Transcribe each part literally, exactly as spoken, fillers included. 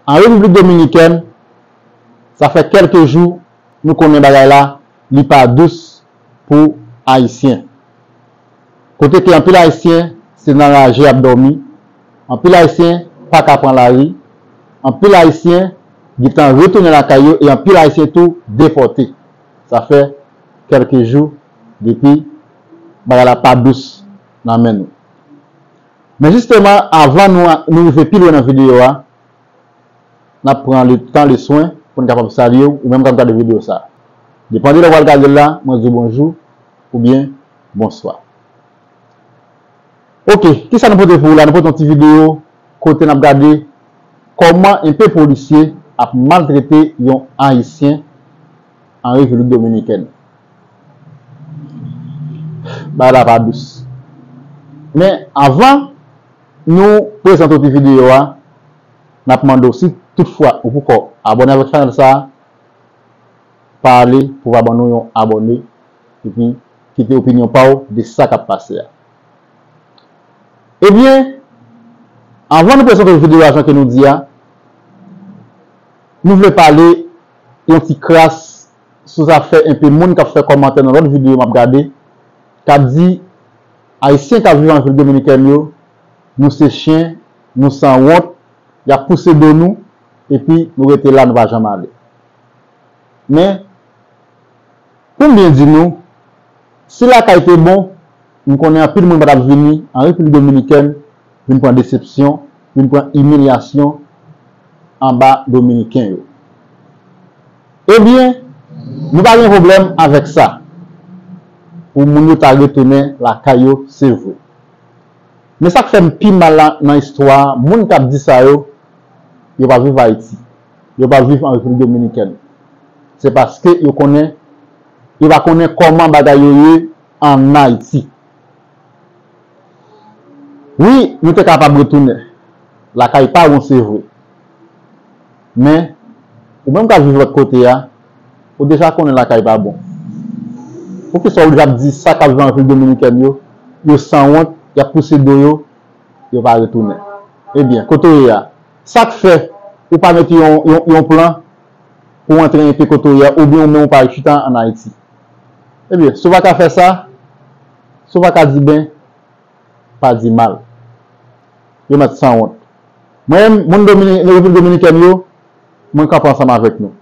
An Repiblik Dominikèn, sa fè kèlke jou nou konnen bagay la, li pa dous pou Ayisyen. Kote ke anpil Ayisyen se nan raje y ap dòmi, anpil Ayisyen pa ka pran lari, anpil Ayisyen gentan retounen lakay yo e anpil Ayisyen tou depòte. Sa fè kèlke jou depi bagay la pa dous nan men nou. Men jisteman, avan nou, nou rive pi lwen nan videyo a, n ap pran le tan, le swen pou n kapab salye w, ou menm k ap gade videyo sa a. Depann de lè w pral gade l la, mwen di w bonjou oubyen bonswa. Oke, kisa nou pote pou ou la? Nou pote yon ti videyo kote n ap gade kòman enpe polisye ap maltrete yon Ayisyen an Repiblik Dominikèn. Bagay la pa dous. Men avan nou prezante w ti videyo a, n ap mande w, si toutfwa ou poko abòne avèk chanèl sa a, pa ale pou w pa ban nou yon abòne, epi kite opinyon pa w de sa k ap pase a. Ebyen, avan nou prezante videyo a jan ke nou di a, nou vle pale yon ti kras sou zafè enpe moun k ap fè kòmantè nan lòt videyo m ap gade, k ap di Ayisyen k ap viv an Repiblik Dominikèn yo, nou se chen, nou sanwont, y ap pouse do nou, epi nou rete la, nou pa janm ale. Men, pou m byen di nou, si lakay te bon, m konnen anpil moun pa t ap vini an Repiblik Dominikèn vin pran desepsyon, vin pran imilyasyon anba Dominiken yo. Ebyen, nou pa gen pwoblèm avèk sa, pou moun yo ta retounen lakay yo, se vre. Men sa k fè m pi mal la nan istwa a, moun k ap di sa yo, yo pa viv Ayiti. Yo pa viv an Repiblik Dominikèn. Se paske yo konnen, yo pa konnen kòman bagay yo ye ann Ayiti. Wi, nou te kapab retounen. Lakay pa bon, se vre. Men, ou menm k ap viv lòt kote a, ou deja konnen lakay pa bon. Poukisa w oblije ap di sa k ap viv an Repiblik Dominikèn yo, yo sanwont, y ap pouse do yo, yo pa retounen? Ebyen, kote w ye a, sa k fè ou pa mete yon, yon, yon plan pou w antre enpe kote w ye a, oubyen ou menm ou pa chita ann Ayiti? Ebyen, si w pa ka fè sa, si w pa ka di ben, pa di mal. Yo mèt sanwont. Mwen menm, moun Domini-, Repiblik Dominikèn yo, mwen kanpe ansanm avèk nou.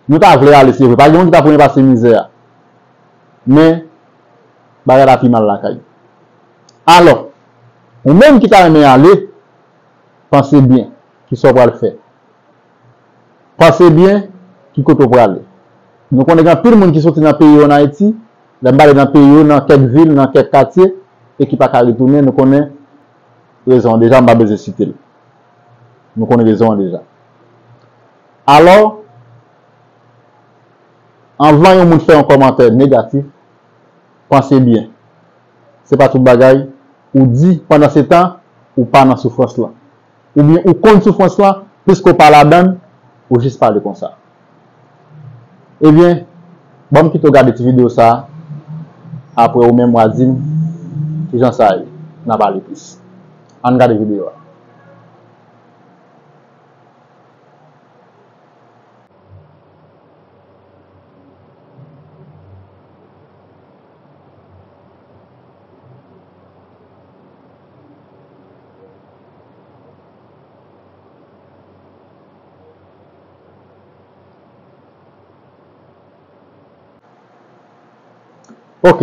Nou ta vle ale, se vre. Pa gen moun ki ta pou renmen pase mizè a. Men, bagay la pi mal lakay. Alò, ou menm ki ta renmen ale, panse byen kisa w pral fè. Panse byen ki kote w prale. Nou konnen gen anpil moun ki soti nan peyi yo ann Ayiti, lè m pale nan peyi yo, nan kèk vil, nan kèk katye, e ki pa ka retounen, nou konnen rezon an deja, m pa bezwen site l. Nou konnen rezon an deja. Alò, anvan yon moun fè yon kòmantè negatif, panse byen. Se pa tout bagay ou di pandan se tan ou pa nan soufrans lan. Oubyen ou konn soufrans lan, piske w pa ladan l, ou jis pale konsa. Ebyen, ban m kite w gade ti videyo sa a, apre ou menm w a di m kijan sa ye, n a pale plis. Ann gade videyo a. Ok.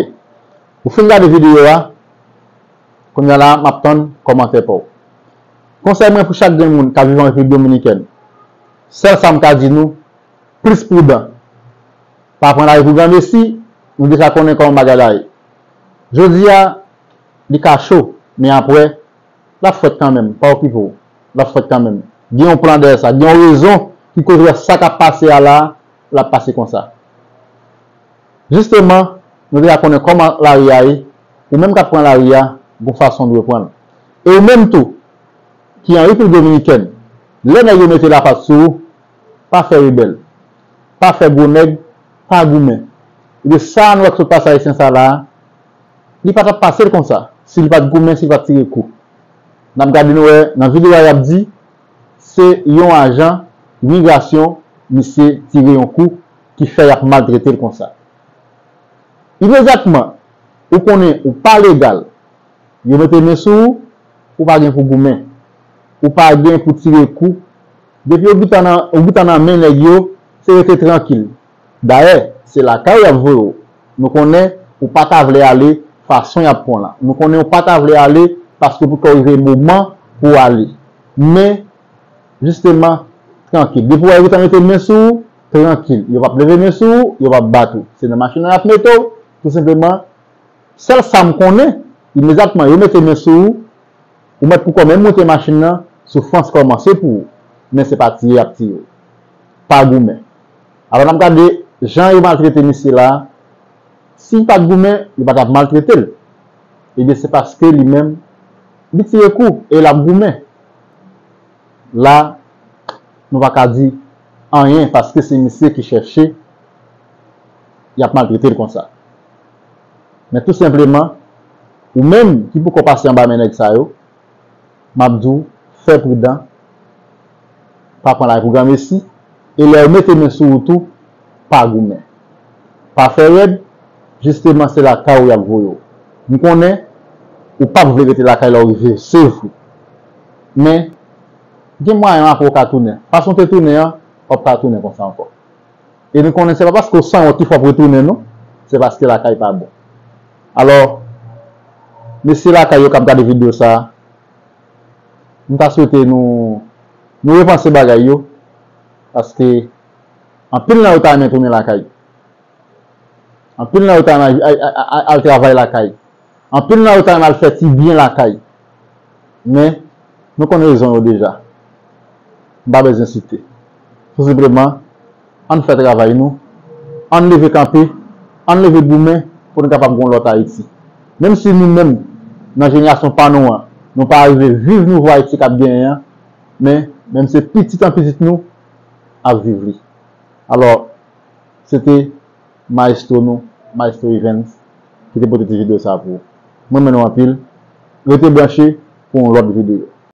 Ou fin gade videyo a, kounye a la, m ap tann kòmantè pa w. Konsèy mwen pou chak grenn moun k ap viv an Repiblik Dominikèn, sèl sa m ka di nou, plis pridan. Pa pran lari pou granmesi, nou deja konnen kòman bagay la ye. Jodi a, li ka cho, men apre, l ap frèt kanmenm, pa okipe w. L ap frèt kanmenm. Gen yon plan dèyè sa, gen yon rezon ki koz w wè sa k ap pase a la, l ap pase konsa. Jisteman, nou deja konnen kòman lari a ye, ou menm k ap pran lari a, gon fason w dwe pran l. E ou menm tou, ki an Repiblik Dominikèn, lè nèg yo mete lapat sou ou, pa fè rebèl, pa fè gwo nèg, pa goumen. Ebyen sa nou wè k sot pase Ayisyen sa la a, li pa t ap pase l konsa, si l pa t goumen, si l pa t tire kou. N ap gade nou wè, nan videyo a y ap di, se yon ajan Imigrasyon, misye tire yon kou ki fè y ap maltrete l konsa. Imedyatman, ou konnen ou pa legal, yo mete men sou ou, ou pa gen pou goumen, ou pa gen pou tire kou. Depi yo gentan nan, ou gentan nan men nèg yo, se rete trankil. Dayè, se lakay ou y ap voye w. Nou konnen ou pa ta vle ale fason y ap pran w la. Nou konnen ou pa ta vle ale paske pou kò rive moman pou w ale. Men, jisteman, trankil. Depi w wè yo gentan mete men sou ou, trankil. Yo p ap leve men sou ou, yo p ap bat ou. Se nan machin nan y ap mete w, tou senpleman. Sèl sa m konnen, imedyatman yo mete men sou ou, ou mèt pou kò menm monte machin nan, soufrans kòmanse pou ou. Men se pa tiye y ap tiye w. Pa goumen. Alò n ap gade jan yo maltrete misye la. Si l pa t goumen, yo pa t ap maltrete l. Ebyen se paske li menm, li tire kou e l ap goumen. La, nou pa ka di anyen paske se misye ki chèche, y ap maltrete l konsa. Men tou senpleman, ou menm ki poko pase anba men nèg sa yo, m ap di w, fè pridan, pa pran lari pou granmesi, e lè yo mete men sou ou tou, pa goumen. Pa fè rèd, jisteman se lakay ou y ap voye w. M konnen ou p ap vle rete lakay la w rive, se vre. Men, gen mwayen apre w ka tounen. Fason w te tounen an, w ap ka tounen konsa ankò. E nou konnen se pa paske w sanwont ki fè w ap retounen non, se paske lakay pa bon. Alò, mesye lakay yo k ap gade videyo sa a, m ta swete nou, nou repanse bagay yo, paske anpil nan yo ta renmen tounen lakay. Anpil nan yo ta renmen al, al, al, al travay lakay. Anpil nan yo ta renmen al fè ti byen lakay. Men, nou konn rezon yo deja. M pa bezwen site. Tou senpleman, ann fè travay nou, ann leve kanpe, ann leve goumen pou nou kapab gen yon lòt Ayiti. Menm si nou menm, nan jenerasyon pa nou an, nou pa rive viv nouvo Ayiti k ap genyen an, men, menm se pitit an pitit nou ap viv li. Alò, se te mayestwo nou, mayestwo Evens, ki te pote ti videyo sa pou ou. Mwen renmen nou anpil. Rete branche pou yon lòt videyo.